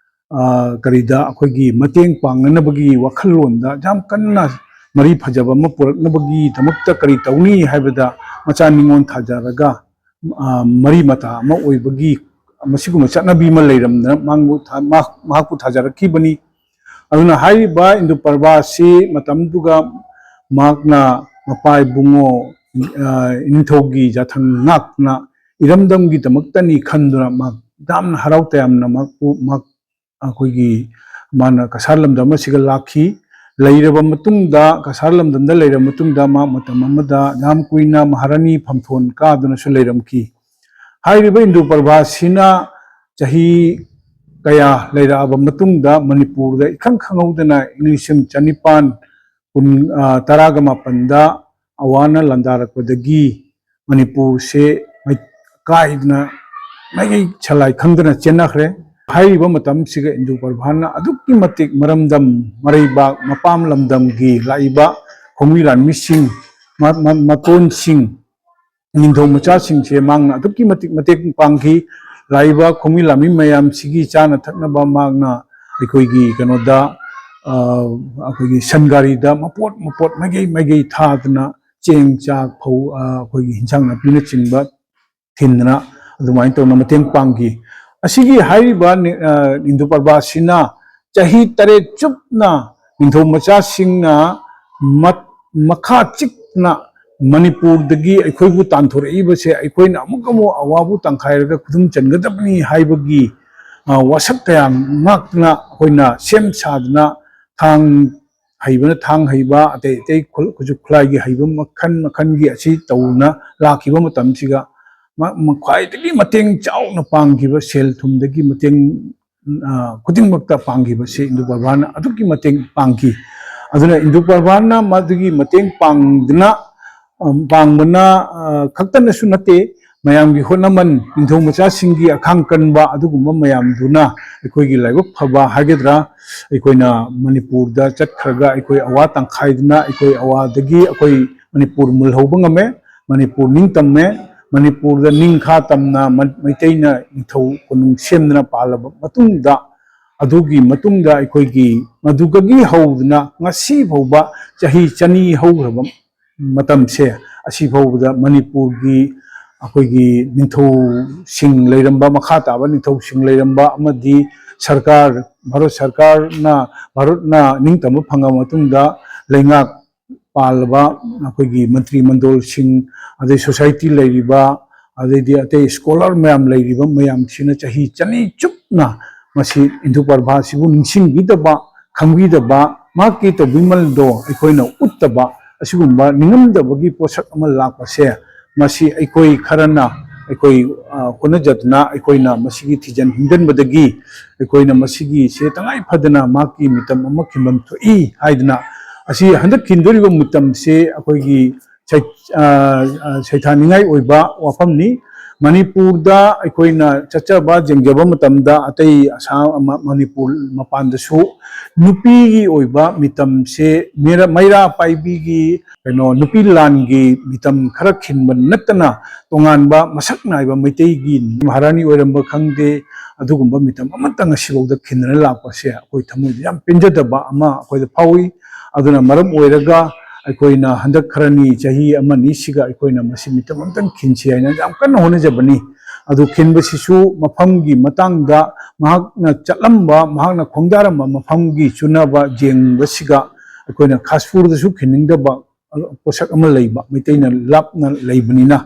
ꯑ, ꯀꯔꯤꯗ ꯑꯩꯈꯣꯏꯒꯤ ꯃꯇꯦꯡ ꯄꯥꯡꯅꯅꯕꯒꯤ ꯋꯥꯈꯜꯂꯣꯟꯗ ꯌꯥꯝ ꯀꯟꯅ ꯃꯔꯤ ꯐꯖꯕ ꯑꯃ ꯄꯨꯔꯛꯅꯕꯒꯤꯗꯃꯛꯇ ꯀꯔꯤ ꯇꯧꯅꯤ ꯍꯥꯏꯕꯗ ꯃꯆꯥ ꯅꯤꯉꯣꯜ ꯊꯥꯖꯔꯒ, ꯑ, ꯃꯔꯤ ꯃꯇꯥ ꯑꯃ ꯑꯣꯏꯕꯒꯤ ꯃꯁꯤꯒꯨꯝꯕ ꯆꯠꯅꯕꯤ ꯑꯃ ꯂꯩꯔꯝꯗꯅ ꯃꯍꯥꯛꯄꯨ ꯊꯥ-, ꯃꯍꯥꯛ-, ꯃꯍꯥꯛꯄꯨ ꯊꯥꯖꯔꯛꯈꯤꯕꯅꯤ꯫ ꯑꯗꯨꯅ ꯍꯥꯏꯔꯤꯕ ꯏꯟꯗꯨ ꯄ꯭ꯔꯚꯥ ꯑꯁꯤ ꯃꯇꯝꯗꯨꯒ ꯃꯍꯥꯛꯅ ꯃꯄꯥ ꯏꯕꯨꯡꯉꯣ, ꯑ, ꯏꯅꯤꯡꯊꯧꯒꯤ ꯌꯥꯊꯪ ꯉꯥꯛꯅ ꯏꯔꯝꯗꯝꯒꯤꯗꯃꯛꯇꯅꯤ ꯈꯟꯗꯨꯅ ꯃꯍꯥꯛ ꯌꯥꯝꯅ ꯍꯔꯥꯎ ꯇꯌꯥꯝꯅ ꯃꯍꯥꯛꯄꯨ, ꯃꯍꯥꯛ ꯑꯩꯈꯣꯏꯒꯤ ꯃꯥꯅ ꯀꯁꯥꯔ ꯂꯝꯗꯝ ꯑꯁꯤꯒ ꯂꯥꯛꯈꯤ꯫ ꯂꯩꯔꯕ ꯃꯇꯨꯡꯗ, ꯀꯁꯥꯔ ꯂꯝꯗꯝꯗ ꯂꯩꯔꯕ ꯃꯇꯨꯡꯗ ꯃꯥ ꯃꯇꯝ ꯑꯃꯗ ꯌꯥꯝ ꯀꯨꯏꯅ ꯃꯍꯥꯔꯥꯅꯤ ꯐꯝꯐꯣꯟ ꯀꯥꯗꯨꯅꯁꯨ ꯂꯩꯔꯝꯈꯤ꯫ ꯍꯥꯏꯔꯤꯕ ꯏꯟꯗꯨ ꯄ꯭ꯔꯚꯥꯁꯤꯅ ꯆꯍꯤ ꯀꯌꯥ ꯂꯩꯔꯛꯑꯕ ꯃꯇꯨꯡꯗ ꯃꯅꯤꯄꯨꯔꯗ ꯏꯈꯪ ꯈꯪꯍꯧꯗꯅ ꯏꯪ ꯂꯤꯁꯤꯡ ꯆꯅꯤꯄꯥꯟ ꯀꯨꯟ, ꯑ, ꯇꯔꯥꯒ ꯃꯥꯄꯟꯗ ꯑꯋꯥꯅ ꯂꯥꯟꯗꯥꯔꯛꯄꯗꯒꯤ ꯃꯅꯤꯄꯨꯔꯁꯦ ꯃꯩ-, ꯀꯥꯏꯗꯅ ꯃꯥꯏꯀꯩ ꯁꯂꯥꯏ ꯈꯪꯗꯅ ꯆꯦꯟꯅꯈ꯭ꯔꯦ꯫ ꯍꯥꯏꯔꯤꯕ ꯃꯇꯝꯁꯤꯒ ꯏꯟꯗꯨ ꯄ꯭ꯔꯚꯥꯅ ꯑꯗꯨꯛꯀꯤ ꯃꯇꯤꯛ ꯃꯔꯝꯗꯝ, ꯃꯔꯩꯕꯥꯛ, ꯃꯄꯥꯝ ꯂꯝꯗꯝꯒꯤ ꯂꯥꯛꯏꯕ ꯈꯣꯡꯃꯤ ꯂꯥꯟꯃꯤꯁꯤꯡ, ꯃ-, ꯃ-, ꯃꯇꯣꯟꯁꯤꯡ, ꯅꯤꯡꯊꯧ ꯃꯆꯥꯁꯤꯡꯁꯦ ꯃꯍꯥꯛꯅ ꯑꯗꯨꯛꯀꯤ ꯃꯇꯤꯛ ꯃꯇꯦꯡ ꯄꯥꯡꯈꯤ꯫ ꯂꯥꯛꯏꯕ ꯈꯣꯡꯃꯤ ꯂꯥꯟꯃꯤ ꯃꯌꯥꯝꯁꯤꯒꯤ ꯆꯥꯅ ꯊꯛꯅꯕ ꯃꯍꯥꯛꯅ ꯑꯩꯈꯣꯏꯒꯤ ꯀꯩꯅꯣꯗ, ꯑꯩꯈꯣꯏꯒꯤ ꯁꯟ ꯒꯥꯔꯤꯗ ꯃꯄꯣꯠ ꯃꯄꯣꯠ ꯃꯥꯏꯀꯩ ꯃꯥꯏꯀꯩ ꯊꯥꯗꯅ ꯆꯦꯡ ꯆꯥꯛ ꯐꯧ, ꯑꯩꯈꯣꯏꯒꯤ ꯍꯤꯟꯖꯥꯡ ꯅꯥꯄꯤꯅꯆꯤꯡꯕ ꯊꯤꯟꯗꯅ ꯑꯗꯨꯃꯥꯏꯅ ꯇꯧꯅ ꯃꯇꯦꯡ ꯄꯥꯡꯈꯤ꯫ ꯑꯁꯤꯒꯤ ꯍꯥꯏꯔꯤꯕ ꯏꯟꯗꯨ ꯄꯔꯕꯥꯁꯤꯅ ꯆꯍꯤ ꯇꯔꯦꯠ ꯆꯨꯞꯅ ꯅꯤꯡꯊꯧ ꯃꯆꯥꯁꯤꯡꯅ ꯃꯈꯥ ꯆꯤꯛꯅ ꯃꯅꯤꯄꯨꯔꯗꯒꯤ ꯑꯩꯈꯣꯏꯕꯨ ꯇꯥꯟꯊꯣꯔꯛꯏꯕꯁꯦ ꯑꯩꯈꯣꯏꯅ ꯑꯃꯨꯛ ꯑꯃꯨꯛ ꯑꯋꯥꯕꯨ ꯇꯪꯈꯥꯏꯔꯒ ꯈꯨꯗꯨꯝ ꯆꯟꯒꯗꯕꯅꯤ ꯍꯥꯏꯕꯒꯤ ꯋꯥꯁꯛ ꯀꯌꯥ ꯉꯥꯛꯇꯅ ꯑꯩꯈꯣꯏꯅ ꯁꯦꯝ ꯁꯥꯗꯅ ꯊꯥꯡ ꯍꯩꯕꯅ ꯊꯥꯡ ꯍꯩꯕ, ꯑꯇꯩ ꯑꯇꯩ ꯈꯨꯠꯁꯨ ꯈꯨꯠꯂꯥꯏꯒꯤ ꯍꯩꯕ ꯃꯈꯜ ꯃꯈꯜꯒꯤ ꯑꯁꯤ ꯇꯧꯅ ꯂꯥꯛꯈꯤꯕ ꯃꯇꯝꯁꯤꯒ ꯈ꯭ꯋꯥꯏꯗꯒꯤ ꯃꯇꯦꯡ ꯆꯥꯎꯅ ꯄꯥꯡꯈꯤꯕ, ꯁꯦꯜ ꯊꯨꯝꯗꯒꯤ ꯃꯇꯦꯡ ꯈꯨꯗꯤꯡꯃꯛꯇ ꯄꯥꯡꯈꯤꯕꯁꯤ ꯏꯟꯗꯨ ꯄꯔꯕꯥꯅ ꯑꯗꯨꯛꯀꯤ ꯃꯇꯦꯡ ꯄꯥꯡꯈꯤ꯫ ꯑꯗꯨꯅ ꯏꯟꯗꯨ ꯄꯔꯕꯥꯅ ꯃꯗꯨꯒꯤ ꯃꯇꯦꯡ ꯄꯥꯡꯗꯨꯅ ꯄꯥꯡꯕꯅ ꯈꯛꯇꯅꯁꯨ ꯅꯠꯇꯦ, ꯃꯌꯥꯝꯒꯤ ꯍꯣꯠꯅꯃꯟ, ꯅꯤꯡꯊꯧ ꯃꯆꯥꯁꯤꯡꯒꯤ ꯑꯈꯥꯡ ꯀꯟꯕ ꯑꯗꯨꯒꯨꯝꯕ ꯃꯌꯥꯝꯗꯨꯅ ꯑꯩꯈꯣꯏꯒꯤ ꯂꯥꯏꯕꯛ ꯐꯕ ꯍꯥꯏꯒꯗ꯭ꯔꯥ, ꯑꯩꯈꯣꯏꯅ ꯃꯅꯤꯄꯨꯔꯗ ꯆꯠꯈ꯭ꯔꯒ ꯑꯩꯈꯣꯏ ꯑꯋꯥ ꯇꯪꯈꯥꯏꯗꯨꯅ ꯑꯩꯈꯣꯏ ꯑꯋꯥꯗꯒꯤ ꯑꯩꯈꯣꯏ ꯃꯅꯤꯄꯨꯔ ꯃꯨꯜꯍꯧꯕ ꯉꯝꯃꯦ꯫ ꯃꯅꯤꯄꯨꯔ ꯅꯤꯡꯇꯝꯃꯦ꯫ ꯃꯅꯤꯄꯨꯔꯗ ꯅꯤꯡꯈꯥ ꯇꯝꯅ ꯃꯩꯇꯩꯅ ꯅꯤꯡꯊꯧ ꯀꯣꯅꯨꯡ ꯁꯦꯝꯗꯨꯅ ꯄꯥꯜꯂꯕ ꯃꯇꯨꯡꯗ, ꯑꯗꯨꯒꯤ ꯃꯇꯨꯡꯗ ꯑꯩꯈꯣꯏꯒꯤ ꯃꯗꯨꯗꯒꯤ ꯍꯧꯗꯨꯅ ꯉꯁꯤ ꯐꯥꯎꯕ ꯆꯍꯤ ꯆꯅꯤ ꯍꯧꯈ꯭ꯔꯕ ꯃꯇꯝꯁꯦ, ꯑꯁꯤ ꯐꯥꯎꯕꯗ ꯃꯅꯤꯄꯨꯔꯒꯤ ꯑꯩꯈꯣꯏꯒꯤ ꯅꯤꯡꯊꯧꯁꯤꯡ ꯂꯩꯔꯝꯕ, ꯃꯈꯥ ꯇꯥꯕ ꯅꯤꯡꯊꯧꯁꯤꯡ ꯂꯩꯔꯝꯕ ꯑꯃꯗꯤ ꯁꯔꯀꯥꯔ, ꯚꯥꯔꯠ ꯁꯔꯀꯥꯔꯅ, ꯚꯥꯔꯠꯅ ꯅꯤꯡꯇꯝꯕ ꯐꯪꯉꯕ ꯃꯇꯨꯡꯗ ꯂꯩꯉꯥꯛ ꯄꯥꯜꯂꯕ ꯑꯩꯈꯣꯏꯒꯤ ꯃꯟꯇ꯭ꯔꯤ ꯃꯟꯗꯣꯜꯁꯤꯡ, ꯑꯗꯩ ꯁꯣꯁꯥꯏꯇꯤ ꯂꯩꯔꯤꯕ, ꯑꯗꯩꯗꯤ ꯑꯇꯩ ꯁ꯭ꯀꯣꯂꯔ ꯃꯌꯥꯝ ꯂꯩꯔꯤꯕ ꯃꯌꯥꯝꯁꯤꯅ ꯆꯍꯤ ꯆꯅꯤ ꯆꯨꯞꯅ ꯃꯁꯤ ꯏꯟꯗꯨ ꯄꯔꯕꯥꯁꯤꯕꯨ ꯅꯤꯡꯁꯤꯡꯕꯤꯗꯕ, ꯈꯪꯕꯤꯗꯕ, ꯃꯍꯥꯛꯀꯤ ꯇꯧꯕꯤꯃꯜꯗꯣ ꯑꯩꯈꯣꯏꯅ ꯎꯠꯇꯕ, ꯑꯁꯤꯒꯨꯝꯕ ꯅꯤꯡꯉꯝꯗꯕꯒꯤ ꯄꯣꯠꯁꯛ ꯑꯃ ꯂꯥꯛꯄꯁꯦ, ꯃꯁꯤ ꯑꯩꯈꯣꯏ ꯈꯔꯅ ꯑꯩꯈꯣꯏ ꯍꯣꯠꯅꯖꯗꯨꯅ ꯑꯩꯈꯣꯏꯅ ꯃꯁꯤꯒꯤ ꯊꯤꯖꯟ ꯍꯨꯝꯖꯟꯕꯗꯒꯤ ꯑꯩꯈꯣꯏꯅ ꯃꯁꯤꯒꯤꯁꯦ ꯇꯉꯥꯏ ꯐꯗꯅ ꯃꯍꯥꯛꯀꯤ ꯃꯤꯇꯝ ꯑꯃ ꯈꯤꯟꯐꯝ ꯊꯣꯛꯏ ꯍꯥꯏꯗꯅ, ꯑꯁꯤ ꯍꯟꯗꯛ ꯈꯤꯟꯗꯣꯔꯤꯕ ꯃꯤꯇꯝꯁꯦ ꯑꯩꯈꯣꯏꯒꯤ ꯁꯩꯊꯥꯅꯤꯡꯉꯥꯏ ꯑꯣꯏꯕ ꯋꯥꯐꯝꯅꯤ꯫ ꯃꯅꯤꯄꯨꯔꯗ ꯑꯩꯈꯣꯏꯅ ꯆꯠꯆꯕ ꯌꯦꯡꯖꯕ ꯃꯇꯝꯗ ꯑꯇꯩ ꯑꯁꯥꯝ, ꯃ-, ꯃꯅꯤꯄꯨꯔ ꯃꯄꯥꯟꯗꯁꯨ ꯅꯨꯄꯤꯒꯤ ꯑꯣꯏꯕ ꯃꯤꯇꯝꯁꯦ ꯃꯤꯔ-, ꯃꯩꯔꯥ ꯄꯥꯏꯕꯤꯒꯤ, ꯀꯩꯅꯣ, ꯅꯨꯄꯤ ꯂꯥꯟꯒꯤ ꯃꯤꯇꯝ ꯈꯔ ꯈꯤꯟꯕ ꯅꯠꯇꯅ ꯇꯣꯉꯥꯟꯕ ꯃꯁꯛ ꯅꯥꯏꯕ ꯃꯩꯇꯩꯒꯤ ꯃꯍꯥꯔꯥꯅꯤ ꯑꯣꯏꯔꯝꯕ ꯈꯪꯗꯦ, ꯑꯗꯨꯒꯨꯝꯕ ꯃꯤꯇꯝ ꯑꯃꯠꯇ ꯉꯁꯤꯐꯥꯎꯗ ꯈꯤꯟꯗꯅ ꯂꯥꯛꯄꯁꯦ ꯑꯩꯈꯣꯏ ꯊꯃꯣꯏꯗ ꯌꯥꯝ ꯄꯦꯟꯖꯗꯕ ꯑꯃ ꯑꯩꯈꯣꯏꯗ ꯐꯥꯎꯏ꯫ ꯑꯗꯨꯅ ꯃꯔꯝ ꯑꯣꯏꯔꯒ ꯑꯩꯈꯣꯏꯅ ꯍꯟꯗꯛ ꯈꯔꯅꯤ, ꯆꯍꯤ ꯑꯃꯅꯤ ꯁꯤꯒ ꯑꯩꯈꯣꯏꯅ ꯃꯁꯤ ꯃꯤꯇꯝ ꯑꯝꯇꯪ ꯈꯤꯟꯁꯤ ꯍꯥꯏꯅ ꯌꯥꯝ ꯀꯟꯅ ꯍꯣꯠꯅꯖꯕꯅꯤ꯫ ꯑꯗꯨ ꯈꯤꯟꯕꯁꯤꯁꯨ ꯃꯐꯝꯒꯤ ꯃꯇꯥꯡꯗ, ꯃꯍꯥꯛꯅ ꯆꯠꯂꯝꯕ, ꯃꯍꯥꯛꯅ ꯈꯣꯡꯗꯥꯔꯝꯕ ꯃꯐꯝꯒꯤ ꯆꯨꯅꯕ ꯌꯦꯡꯕꯁꯤꯒ ꯑꯩꯈꯣꯏꯅ ꯈꯥꯁꯄꯨꯔꯗꯁꯨ ꯈꯤꯟꯅꯤꯡꯗꯕ ꯄꯣꯠꯁꯛ ꯑꯃ ꯂꯩꯕ, ꯃꯩꯇꯩꯅ ꯂꯥꯞꯅ ꯂꯩꯕꯅꯤꯅ,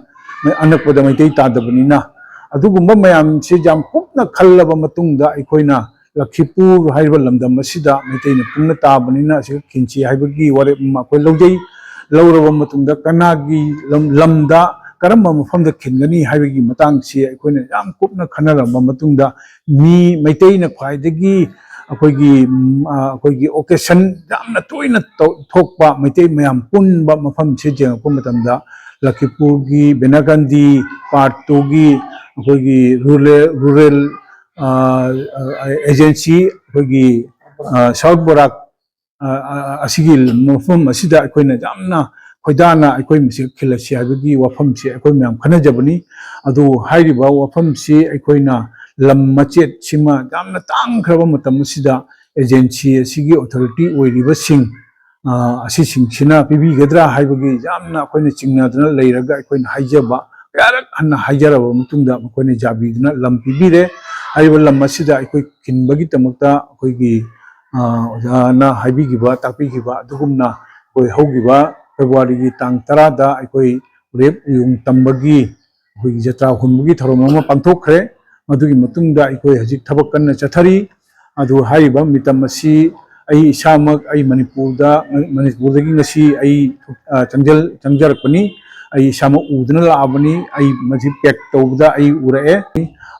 ꯑꯅꯛꯄꯗ ꯃꯩꯇꯩ ꯇꯥꯗꯕꯅꯤꯅ꯫ ꯑꯗꯨꯒꯨꯝꯕ ꯃꯌꯥꯝꯁꯤ ꯌꯥꯝ ꯀꯨꯞꯅ ꯈꯜꯂꯕ ꯃꯇꯨꯡꯗ ꯑꯩꯈꯣꯏꯅ ꯂꯈꯤꯄꯨꯔ ꯍꯥꯏꯔꯤꯕ ꯂꯝꯗꯝ ꯑꯁꯤꯗ ꯃꯩꯇꯩꯅ ꯄꯨꯟꯅ ꯇꯥꯕꯅꯤꯅ ꯑꯁꯤꯗ ꯈꯤꯟꯁꯤ ꯍꯥꯏꯕꯒꯤ ꯋꯥꯔꯦꯞ ꯑꯃ ꯑꯩꯈꯣꯏ ꯂꯧꯖꯩ꯫ ꯂꯧꯔꯕ ꯃꯇꯨꯡꯗ ꯀꯅꯥꯒꯤ ꯂꯝ-, ꯂꯝꯗ ꯀꯔꯝꯕ ꯃꯐꯝꯗ ꯈꯤꯟꯒꯅꯤ ꯍꯥꯏꯕꯒꯤ ꯃꯇꯥꯡꯁꯤ ꯑꯩꯈꯣꯏꯅ ꯌꯥꯝ ꯀꯨꯞꯅ ꯈꯟꯅꯔꯕ ꯃꯇꯨꯡꯗ ꯃꯤ ꯃꯩꯇꯩꯅ ꯈ꯭ꯋꯥꯏꯗꯒꯤ ꯑꯩꯈꯣꯏꯒꯤ, ꯎꯝ, ꯑ, ꯑꯩꯈꯣꯏꯒꯤ occasion ꯌꯥꯝꯅ ꯇꯣꯏꯅ ꯇꯧ-, ꯊꯣꯛꯄ, ꯃꯩꯇꯩ ꯃꯌꯥꯝ ꯄꯨꯟꯕ ꯃꯐꯝꯁꯦ ꯌꯦꯡꯉꯛꯄ ꯃꯇꯝꯗ ꯂꯈꯤꯄꯨꯔꯒꯤ ꯕꯦꯅꯥꯒꯟꯗꯤ part two ꯒꯤ ꯑꯩꯈꯣꯏꯒꯤ rural, rural, ꯑ, ꯑ, agency ꯑꯩꯈꯣꯏꯒꯤ, ꯑ, ꯁꯥꯎꯠ ꯕꯣꯔꯥꯛ, ꯑ, ꯑ, ꯑꯁꯤꯒꯤ ꯃꯐꯝ ꯑꯁꯤꯗ ꯑꯩꯈꯣꯏꯅ ꯌꯥꯝꯅ ꯈꯣꯏꯗꯥꯅ ꯑꯩꯈꯣꯏ ꯃꯁꯤ ꯈꯤꯜꯂꯁꯤ ꯍꯥꯏꯕꯒꯤ ꯋꯥꯐꯝꯁꯤ ꯑꯩꯈꯣꯏ ꯃꯌꯥꯝ ꯈꯟꯅꯖꯕꯅꯤ꯫ ꯑꯗꯨ ꯍꯥꯏꯔꯤꯕ ꯋꯥꯐꯝꯁꯤ ꯑꯩꯈꯣꯏꯅ ꯂꯝ ꯃꯆꯦꯠꯁꯤꯃ ꯌꯥꯝꯅ ꯇꯥꯡꯈ꯭ꯔꯕ ꯃꯇꯝ ꯑꯁꯤꯗ agency ꯑꯁꯤꯒꯤ authority ꯑꯣꯏꯔꯤꯕꯁꯤꯡ, ꯑ, ꯑꯁꯤꯁꯤꯡꯁꯤꯅ ꯄꯤꯕꯤꯒꯗ꯭ꯔꯥ ꯍꯥꯏꯕꯒꯤ ꯌꯥꯝꯅ ꯑꯩꯈꯣꯏꯅ ꯆꯤꯡꯅꯗꯨꯅ ꯂꯩꯔꯒ ꯑꯩꯈꯣꯏꯅ ꯍꯥꯏꯖꯕ, ꯀꯌꯥꯔꯛ ꯍꯟꯅ ꯍꯥꯏꯖꯔꯕ ꯃꯇꯨꯡꯗ ꯃꯈꯣꯏꯅ ꯌꯥꯕꯤꯗꯨꯅ ꯂꯝ ꯄꯤꯕꯤꯔꯦ꯫ ꯍꯥꯏꯔꯤꯕ ꯂꯝ ꯑꯁꯤꯗ ꯑꯩꯈꯣꯏ ꯈꯤꯟꯕꯒꯤꯗꯃꯛꯇ ꯑꯩꯈꯣꯏꯒꯤ, ꯑ, ꯑꯣꯖꯥꯅ ꯍꯥꯏꯕꯤꯈꯤꯕ, ꯇꯥꯛꯄꯤꯈꯤꯕ ꯑꯗꯨꯒꯨꯝꯅ ꯑꯩꯈꯣꯏ ꯍꯧꯈꯤꯕ ꯐꯦꯕ꯭ꯔꯨꯋꯥꯔꯤꯒꯤ ꯇꯥꯡ ꯇꯔꯥꯗ ꯑꯩꯈꯣꯏ ꯎꯔꯦꯞ ꯎꯌꯣꯡ ꯇꯝꯕꯒꯤ ꯑꯩꯈꯣꯏꯒꯤ ꯖꯇ꯭ꯔꯥ ꯍꯨꯟꯕꯒꯤ ꯊꯧꯔꯝ ꯑꯃ ꯄꯥꯡꯊꯣꯛꯈ꯭ꯔꯦ꯫ ꯃꯗꯨꯒꯤ ꯃꯇꯨꯡꯗ ꯑꯩꯈꯣꯏ ꯍꯧꯖꯤꯛ ꯊꯕꯛ ꯀꯟꯅ ꯆꯠꯊꯔꯤ꯫ ꯑꯗꯨ ꯍꯥꯏꯔꯤꯕ ꯃꯤꯇꯝ ꯑꯁꯤ ꯑꯩ ꯏꯁꯥꯃꯛ, ꯑꯩ ꯃꯅꯤꯄꯨꯔꯗ, ꯃꯅꯤꯄꯨꯔꯗꯒꯤ ꯉꯁꯤ ꯑꯩ, ꯑ, ꯆꯪꯖꯜ-, ꯆꯪꯖꯔꯛꯄꯅꯤ꯫ ꯑꯩ ꯏꯁꯥꯃꯛ ꯎꯗꯨꯅ ꯂꯥꯛꯑꯕꯅꯤ꯫ ꯑꯩ ꯃꯁꯤ pack ꯇꯧꯕꯗ ꯑꯩ ꯎꯔꯛꯑꯦ꯫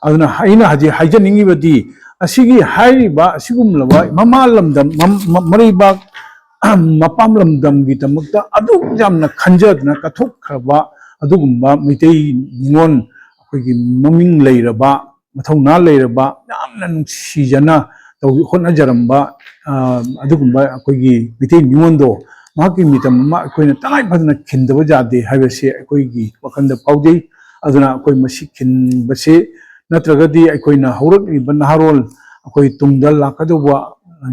ꯑꯗꯨꯅ ꯑꯩꯅ ꯍꯧꯖꯤꯛ ꯍꯥꯏꯖꯅꯤꯡꯉꯤꯕꯗꯤ ꯑꯁꯤꯒꯤ ꯍꯥꯏꯔꯤꯕ ꯑꯁꯤꯒꯨꯝꯂꯕ ꯃꯃꯥ ꯂꯝꯗꯝ, ꯃꯝ-, ꯃ-, ꯃꯔꯩꯕꯥꯛ ꯃꯄꯥꯝ ꯂꯝꯗꯝꯒꯤꯗꯃꯛꯇ ꯑꯗꯨꯛ ꯌꯥꯝꯅ ꯈꯟꯖꯗꯨꯅ ꯀꯠꯊꯣꯛꯈ꯭ꯔꯕ ꯑꯗꯨꯒꯨꯝꯕ ꯃꯩꯇꯩ ꯅꯤꯉꯣꯜ ꯑꯩꯈꯣꯏꯒꯤ ꯃꯃꯤꯡ ꯂꯩꯔꯕ, ꯃꯊꯧꯅꯥ ꯂꯩꯔꯕ, ꯌꯥꯝꯅ ꯅꯨꯡꯁꯤꯖꯅ ꯇꯧ-, ꯍꯣꯠꯅꯖꯔꯝꯕ, ꯑ, ꯑꯗꯨꯒꯨꯝꯕ ꯑꯩꯈꯣꯏꯒꯤ ꯃꯩꯇꯩ ꯃꯤꯉꯣꯟꯗꯣ ꯃꯍꯥꯛꯀꯤ ꯃꯤꯇꯝ ꯑꯃ ꯑꯩꯈꯣꯏꯅ ꯇꯉꯥꯏ ꯐꯗꯅ ꯈꯤꯟꯗꯕ ꯌꯥꯗꯦ ꯍꯥꯏꯕꯁꯦ ꯑꯩꯈꯣꯏꯒꯤ ꯋꯥꯈꯜꯗ ꯐꯥꯎꯖꯩ꯫ ꯑꯗꯨꯅ ꯑꯩꯈꯣꯏ ꯃꯁꯤ ꯈꯤꯟꯕꯁꯦ ꯅꯠꯇ꯭ꯔꯒꯗꯤ ꯑꯩꯈꯣꯏꯅ ꯍꯧꯔꯛꯂꯤꯕ ꯅꯍꯥꯔꯣꯜ, ꯑꯩꯈꯣꯏ ꯇꯨꯡꯗ ꯂꯥꯛꯀꯗꯧꯕ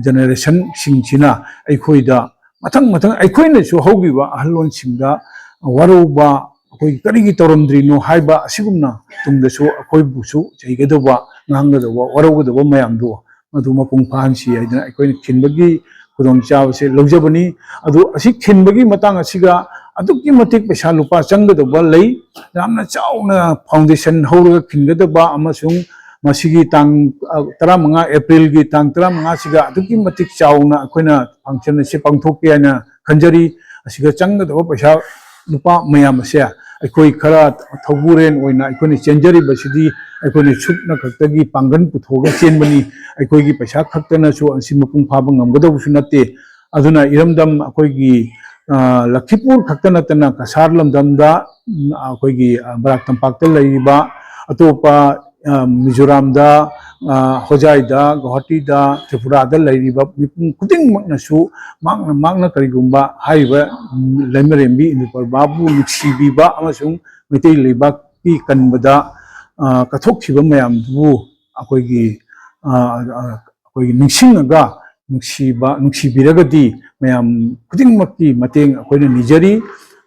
ꯖꯦꯅꯦꯔꯦꯁꯟꯁꯤꯡꯁꯤꯅ ꯑꯩꯈꯣꯏꯗ ꯃꯊꯪ ꯃꯊꯪ ꯑꯩꯈꯣꯏꯅꯁꯨ ꯍꯧꯈꯤꯕ ꯑꯍꯜꯂꯣꯟꯁꯤꯡꯗ ꯋꯥꯔꯧꯕ, ꯑꯩꯈꯣꯏ ꯀꯔꯤꯒꯤ ꯇꯧꯔꯝꯗ꯭ꯔꯤꯅꯣ ꯍꯥꯏꯕ ꯑꯁꯤꯒꯨꯝꯅ ꯇꯨꯡꯗꯁꯨ ꯑꯩꯈꯣꯏꯕꯨꯁꯨ ꯆꯩꯒꯗꯧꯕ, ꯉꯥꯡꯒꯗꯧꯕ, ꯋꯥꯔꯧꯒꯗꯧꯕ ꯃꯌꯥꯝꯗꯣ ꯃꯗꯨ ꯃꯄꯨꯡ ꯐꯥꯍꯟꯁꯤ ꯍꯥꯏꯗꯅ ꯑꯩꯈꯣꯏꯅ ꯈꯤꯟꯕꯒꯤ ꯈꯨꯗꯣꯡꯆꯥꯕꯁꯦ ꯂꯧꯖꯕꯅꯤ꯫ ꯑꯗꯨ ꯑꯁꯤ ꯈꯤꯟꯕꯒꯤ ꯃꯇꯥꯡ ꯑꯁꯤꯒ ꯑꯗꯨꯛꯀꯤ ꯃꯇꯤꯛ ꯄꯩꯁꯥ ꯂꯨꯄꯥ ꯆꯪꯒꯗꯧꯕ ꯂꯩ꯫ ꯌꯥꯝꯅ ꯆꯥꯎꯅ ꯐꯥꯎꯟꯗꯦꯁꯟ ꯍꯧꯔꯒ ꯈꯤꯟꯒꯗꯕ ꯑꯃꯁꯨꯡ ꯃꯁꯤꯒꯤ ꯇꯥꯡ, ꯑ, ꯇꯔꯥꯃꯉꯥ, ꯑꯦꯄ꯭ꯔꯤꯜꯒꯤ ꯇꯥꯡ ꯇꯔꯥꯃꯉꯥꯁꯤꯒ ꯑꯗꯨꯛꯀꯤ ꯃꯇꯤꯛ ꯆꯥꯎꯅ ꯑꯩꯈꯣꯏꯅ ꯐꯪꯁꯟ ꯑꯁꯤ ꯄꯥꯡꯊꯣꯛꯀꯦ ꯍꯥꯏꯅ ꯈꯟꯖꯔꯤ꯫ ꯑꯁꯤꯒ ꯆꯪꯒꯗꯕ ꯄꯩꯁꯥ ꯂꯨꯄꯥ ꯃꯌꯥꯝ ꯑꯁꯦ ꯑꯩꯈꯣꯏ ꯈꯔ ꯊꯧꯕꯨꯔꯦꯟ ꯑꯣꯏꯅ ꯑꯩꯈꯣꯏꯅ ꯆꯦꯟꯖꯔꯤꯕꯁꯤꯗꯤ ꯑꯩꯈꯣꯏꯅ ꯁꯨꯞꯅ ꯈꯛꯇꯒꯤ ꯄꯥꯡꯒꯜ ꯄꯨꯊꯣꯛꯑꯒ ꯆꯦꯟꯕꯅꯤ꯫ ꯑꯩꯈꯣꯏꯒꯤ ꯄꯩꯁꯥ ꯈꯛꯇꯅꯁꯨ ꯑꯁꯤ ꯃꯄꯨꯡ ꯐꯥꯕ ꯉꯝꯒꯗꯧꯕꯁꯨ ꯅꯠꯇꯦ꯫ ꯑꯗꯨꯅ ꯏꯔꯝꯗꯝ ꯑꯩꯈꯣꯏꯒꯤ, ꯑ, ꯂꯈꯤꯄꯨꯔ ꯈꯛꯇ ꯅꯠꯇꯅ ꯀꯁꯥꯔ ꯂꯝꯗꯝꯗ, ꯎꯝ, ꯑꯩꯈꯣꯏꯒꯤ, ꯑ, ꯕꯔꯥꯛ ꯇꯝꯄꯥꯛꯇ ꯂꯩꯔꯤꯕ ꯑꯇꯣꯞꯄ, ꯑ, ꯃꯤꯖꯣꯔꯥꯝꯗ, ꯑ, ꯍꯣꯖꯥꯏꯗ, ꯒꯧꯍꯥꯇꯤꯗ, ꯇ꯭ꯔꯤꯄꯨꯔꯥꯗ ꯂꯩꯔꯤꯕ ꯃꯤꯄꯨꯝ ꯈꯨꯗꯤꯡꯃꯛꯅꯁꯨ ꯃꯍꯥꯛꯅ, ꯃꯍꯥꯛꯅ ꯀꯔꯤꯒꯨꯝꯕ ꯍꯥꯏꯔꯤꯕ, ꯎꯝ, ꯂꯩꯃꯔꯦꯝꯕꯤ ꯏꯟꯗꯨ ꯄ꯭ꯔꯚꯥꯕꯨ ꯅꯨꯡꯁꯤꯕꯤꯕ ꯑꯃꯁꯨꯡ ꯃꯩꯇꯩ ꯂꯩꯕꯥꯛꯀꯤ ꯀꯟꯕꯗ, ꯑ, ꯀꯠꯊꯣꯛꯈꯤꯕ ꯃꯌꯥꯝꯗꯨꯕꯨ ꯑꯩꯈꯣꯏꯒꯤ, ꯑ, ꯑ, ꯑꯩꯈꯣꯏꯒꯤ ꯅꯤꯡꯁꯤꯡꯉꯒ ꯅꯨꯡꯁꯤꯕ, ꯅꯨꯡꯁꯤꯕꯤꯔꯒꯗꯤ ꯃꯌꯥꯝ ꯈꯨꯗꯤꯡꯃꯛꯀꯤ ꯃꯇꯦꯡ ꯑꯩꯈꯣꯏꯅ ꯅꯤꯖꯔꯤ꯫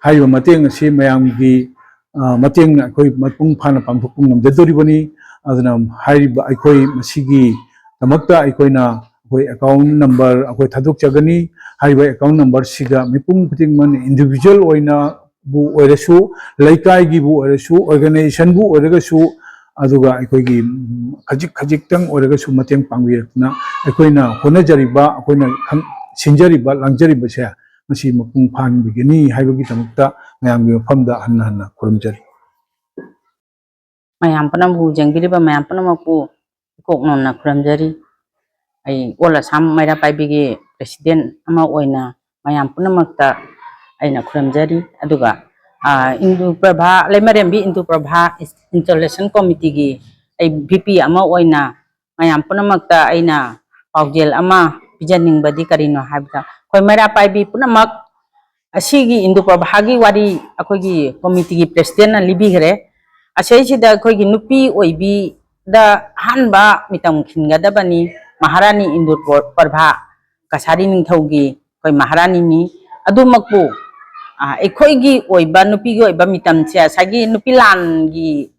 ꯍꯥꯏꯔꯤꯕ ꯃꯇꯦꯡ ꯑꯁꯤ ꯃꯌꯥꯝꯒꯤ, ꯑ, ꯃꯇꯦꯡꯅ ꯑꯩꯈꯣꯏ ꯃꯄꯨꯡ ꯐꯥꯅ ꯄꯥꯡꯊꯣꯛꯄ ꯉꯝꯖꯗꯣꯔꯤꯕꯅꯤ꯫ ꯑꯗꯨꯅ ꯍꯥꯏꯔꯤꯕ ꯑꯩꯈꯣꯏ ꯃꯁꯤꯒꯤꯗꯃꯛꯇ ꯑꯩꯈꯣꯏꯅ ꯑꯩꯈꯣꯏ ꯑꯦꯀꯥꯎꯟ ꯅꯝꯕꯔ ꯑꯩꯈꯣꯏ ꯊꯥꯗꯣꯛꯆꯒꯅꯤ꯫ ꯍꯥꯏꯔꯤꯕ ꯑꯦꯀꯥꯎꯟ ꯅꯝꯕꯔꯁꯤꯒ ꯃꯤꯄꯨꯝ ꯈꯨꯗꯤꯡꯃꯛꯅ ꯏꯟꯗꯤꯕꯤꯖꯨꯋꯦꯜ ꯑꯣꯏꯅꯕꯨ ꯑꯣꯏꯔꯁꯨ, ꯂꯩꯀꯥꯏꯒꯤꯕꯨ ꯑꯣꯏꯔꯁꯨ, ꯑꯣꯔꯒꯅꯥꯏꯖꯦꯁꯟꯕꯨ ꯑꯣꯏꯔꯒꯁꯨ, ꯑꯗꯨꯒ ꯑꯩꯈꯣꯏꯒꯤ, ꯎꯝ, ꯈꯖꯤꯛ ꯈꯖꯤꯛꯇꯪ ꯑꯣꯏꯔꯒꯁꯨ ꯃꯇꯦꯡ ꯄꯥꯡꯕꯤꯔꯛꯇꯨꯅ ꯑꯩꯈꯣꯏꯅ ꯍꯣꯠꯅꯖꯔꯤꯕ, ꯑꯩꯈꯣꯏꯅ ꯈꯪ-, ꯁꯤꯟꯖꯔꯤꯕ, ꯂꯥꯡꯖꯔꯤꯕꯁꯦ ꯃꯁꯤ ꯃꯄꯨꯡ ꯐꯥꯍꯟꯕꯤꯒꯅꯤ ꯍꯥꯏꯕꯒꯤꯗꯃꯛꯇ ꯃꯌꯥꯝꯒꯤ ꯃꯐꯝꯗ ꯍꯟꯅ ꯍꯟꯅ ꯈꯨꯔꯨꯝꯖꯔꯤ꯫ ꯃꯌꯥꯝ ꯄꯨꯝꯅꯃꯛꯄꯨ ꯌꯦꯡꯕꯤꯔꯤꯕ ꯃꯌꯥꯝ ꯄꯨꯝꯅꯃꯛꯄꯨ ꯏꯀꯣꯛ ꯅꯣꯟꯅ ꯈꯨꯔꯨꯝꯖꯔꯤ꯫ ꯑꯩ ꯑꯣꯜ ꯑꯁꯥꯝ ꯃꯩꯔꯥ ꯄꯥꯏꯕꯤꯒꯤ ꯄ꯭ꯔꯦꯁꯤꯗꯦꯟ ꯑꯃ ꯑꯣꯏꯅ ꯃꯌꯥꯝ ꯄꯨꯝꯅꯃꯛꯇ ꯑꯩꯅ ꯈꯨꯔꯨꯝꯖꯔꯤ꯫ ꯑꯗꯨꯒ ꯑ, ꯏꯟꯗꯨ ꯄ꯭ꯔꯚꯥ, ꯂꯩꯃꯔꯦꯝꯕꯤ ꯏꯟꯗꯨ ꯄ꯭ꯔꯚꯥ Installation Committeeꯒꯤ ꯑꯩ VP ꯑꯃ ꯑꯣꯏꯅ ꯃꯌꯥꯝ ꯄꯨꯝꯅꯃꯛꯇ ꯑꯩꯅ ꯄꯥꯎꯖꯦꯜ ꯑꯃ ꯄꯤꯖꯅꯤꯡꯕꯗꯤ ꯀꯔꯤꯅꯣ ꯍꯥꯏꯕꯗ, ꯑꯩꯈꯣꯏ ꯃꯩꯔꯥ ꯄꯥꯏꯕꯤ ꯄꯨꯝꯅꯃꯛ ꯑꯁꯤꯒꯤ ꯏꯟꯗꯨ ꯄ꯭ꯔꯚꯥꯒꯤ ꯋꯥꯔꯤ ꯑꯩꯈꯣꯏꯒꯤ committeeꯒꯤ presidentꯅ ꯂꯤꯕꯤꯈ꯭ꯔꯦ꯫ ꯑꯁꯤꯁꯤꯗ ꯑꯩꯈꯣꯏꯒꯤ ꯅꯨꯄꯤ ꯑꯣꯏꯕꯤꯗ ꯑꯍꯥꯟꯕ ꯃꯤꯇꯝ ꯈꯤꯟꯒꯗꯕꯅꯤ꯫ ꯃꯍꯥꯔꯥꯅꯤ ꯏꯟꯗꯨ ꯄ꯭ꯔꯚꯥ ꯀꯁꯥꯔꯤ ꯅꯤꯡꯊꯧꯒꯤ ꯑꯩꯈꯣꯏ ꯃꯍꯥꯔꯥꯅꯤꯅꯤ꯫ ꯑꯗꯨꯃꯛꯄꯨ, ꯑ, ꯑꯩꯈꯣꯏꯒꯤ ꯑꯣꯏꯕ, ꯅꯨꯄꯤꯒꯤ ꯑꯣꯏꯕ ꯃꯤꯇꯝꯁꯦ ꯉꯁꯥꯏꯒꯤ ꯅꯨꯄꯤ ꯂꯥꯟꯒꯤ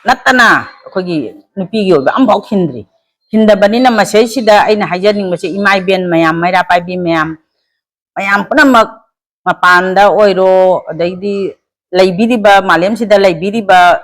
ꯅꯠꯇꯅ ꯑꯩꯈꯣꯏꯒꯤ ꯅꯨꯄꯤꯒꯤ ꯑꯣꯏꯕ ꯑꯃꯐꯥꯎ ꯈꯤꯟꯗ꯭ꯔꯤ꯫ ꯈꯤꯟꯗꯕꯅꯤꯅ ꯃꯁꯤꯗꯩꯁꯤꯗ ꯑꯩꯅ ꯍꯥꯏꯖꯅꯤꯡꯕꯁꯦ, ꯏꯃꯥ ꯏꯕꯦꯟ ꯃꯌꯥꯝ, ꯃꯩꯔꯥ ꯄꯥꯏꯕꯤ ꯃꯌꯥꯝ, ꯃꯌꯥꯝ ꯄꯨꯝꯅꯃꯛ, ꯃꯄꯥꯟꯗ ꯑꯣꯏꯔꯣ, ꯑꯗꯩꯗꯤ ꯂꯩꯕꯤꯔꯤꯕ, ꯃꯥꯂꯦꯝꯁꯤꯗ ꯂꯩꯕꯤꯔꯤꯕ,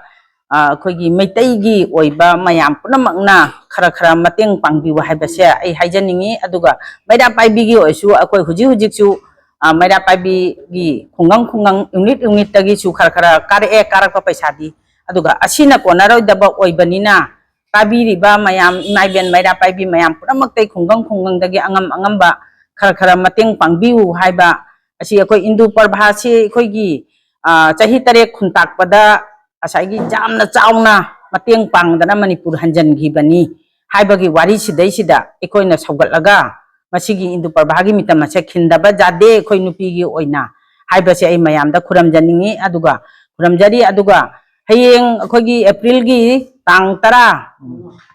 ꯑ, ꯑꯩꯈꯣꯏꯒꯤ ꯃꯩꯇꯩꯒꯤ ꯑꯣꯏꯕ ꯃꯌꯥꯝ ꯄꯨꯝꯅꯃꯛꯅ ꯈꯔ ꯈꯔ ꯃꯇꯦꯡ ꯄꯥꯡꯕꯤꯌꯨ ꯍꯥꯏꯕꯁꯦ ꯑꯩ ꯍꯥꯏꯖꯅꯤꯡꯉꯤ꯫ ꯑꯗꯨꯒ ꯃꯩꯔꯥ ꯄꯥꯏꯕꯤꯒꯤ ꯑꯣꯏꯔꯁꯨ ꯑꯩꯈꯣꯏ ꯍꯧꯖꯤꯛ ꯍꯧꯖꯤꯛꯁꯨ, ꯑ, ꯃꯩꯔꯥ ꯄꯥꯏꯕꯤꯒꯤ ꯈꯨꯡꯒꯪ ꯈꯨꯡꯒꯪ, unit unitꯇꯒꯤꯁꯨ ꯈꯔ ꯈꯔ ꯀꯥꯔꯛꯑꯦ, ꯀꯥꯔꯛꯄ ꯄꯩꯁꯥꯗꯤ꯫ ꯑꯗꯨꯒ ꯑꯁꯤꯅ ꯀꯣꯟꯅꯔꯣꯏꯗꯕ ꯑꯣꯏꯕꯅꯤꯅ, ꯇꯥꯕꯤꯔꯤꯕ ꯃꯌꯥꯝ, ꯏꯃꯥ ꯏꯕꯦꯟ ꯃꯩꯔꯥ ꯄꯥꯏꯕꯤ ꯃꯌꯥꯝ ꯄꯨꯝꯅꯃꯛꯇꯩ ꯈꯨꯡꯒꯪ ꯈꯨꯡꯒꯪꯗꯒꯤ ꯑꯉꯝ ꯑꯉꯝꯕ ꯈꯔ ꯈꯔ ꯃꯇꯦꯡ ꯄꯥꯡꯕꯤꯌꯨ ꯍꯥꯏꯕ ꯑꯁꯤ ꯑꯩꯈꯣꯏ ꯏꯟꯗꯨ ꯄ꯭ꯔꯚꯥꯁꯤ ꯑꯩꯈꯣꯏꯒꯤ, ꯑ, ꯆꯍꯤ ꯇꯔꯦꯠ ꯈꯨꯟꯇꯥꯛꯄꯗ ꯉꯁꯥꯏꯒꯤ ꯌꯥꯝꯅ ꯆꯥꯎꯅ ꯃꯇꯦꯡ ꯄꯥꯡꯗꯅ ꯃꯅꯤꯄꯨꯔ ꯍꯟꯖꯟꯈꯤꯕꯅꯤ ꯍꯥꯏꯕꯒꯤ ꯋꯥꯔꯤꯁꯤꯗꯩꯁꯤꯗ ꯑꯩꯈꯣꯏꯅ ꯁꯧꯒꯠꯂꯒ ꯃꯁꯤꯒꯤ ꯏꯟꯗꯨ ꯄ꯭ꯔꯚꯥꯒꯤ ꯃꯤꯇꯝ ꯑꯁꯦ ꯈꯤꯟꯗꯕ ꯌꯥꯗꯦ ꯑꯩꯈꯣꯏ ꯅꯨꯄꯤꯒꯤ ꯑꯣꯏꯅ ꯍꯥꯏꯕꯁꯦ ꯑꯩ ꯃꯌꯥꯝꯗ ꯈꯨꯔꯝꯖꯅꯤꯡꯉꯤ꯫ ꯑꯗꯨꯒ ꯈꯨꯔꯝꯖꯔꯤ꯫ ꯑꯗꯨꯒ ꯍꯌꯦꯡ ꯑꯩꯈꯣꯏꯒꯤ Aprilꯒꯤ ꯇꯥꯡ ꯇꯔꯥ,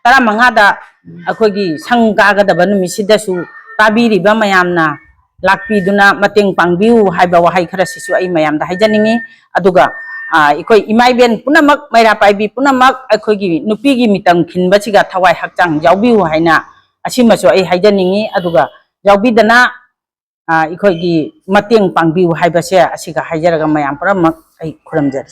ꯇꯔꯥꯃꯉꯥꯗ ꯑꯩꯈꯣꯏꯒꯤ ꯁꯪ ꯀꯥꯒꯗꯕ ꯅꯨꯃꯤꯠꯁꯤꯗꯁꯨ ꯇꯥꯕꯤꯔꯤꯕ ꯃꯌꯥꯝꯅ ꯂꯥꯛꯄꯤꯗꯨꯅ ꯃꯇꯦꯡ ꯄꯥꯡꯕꯤꯌꯨ ꯍꯥꯏꯕ ꯋꯥꯍꯩ ꯈꯔꯁꯤꯁꯨ ꯑꯩ ꯃꯌꯥꯝꯗ ꯍꯥꯏꯖꯅꯤꯡꯉꯤ꯫ ꯑꯗꯨꯒ, ꯑ, ꯑꯩꯈꯣꯏ ꯏꯃꯥ ꯏꯕꯦꯟ ꯄꯨꯝꯅꯃꯛ, ꯃꯩꯔꯥ ꯄꯥꯏꯕꯤ ꯄꯨꯝꯅꯃꯛ ꯑꯩꯈꯣꯏꯒꯤ ꯅꯨꯄꯤꯒꯤ ꯃꯤꯇꯝ ꯈꯤꯟꯕꯁꯤꯒ ꯊꯋꯥꯏ ꯍꯛꯆꯥꯡ ꯌꯥꯎꯕꯤꯌꯨ ꯍꯥꯏꯅ ꯑꯁꯤꯃꯁꯨ ꯑꯩ ꯍꯥꯏꯖꯅꯤꯡꯉꯤ꯫ ꯑꯗꯨꯒ ꯌꯥꯎꯕꯤꯗꯅ, ꯑ, ꯑꯩꯈꯣꯏꯒꯤ ꯃꯇꯦꯡ ꯄꯥꯡꯕꯤꯌꯨ ꯍꯥꯏꯕꯁꯦ ꯑꯁꯤꯒ ꯍꯥꯏꯖꯔꯒ ꯃꯌꯥꯝ ꯄꯨꯝꯅꯃꯛ ꯑꯩ ꯈꯨꯔꯨꯝꯖꯔꯤ꯫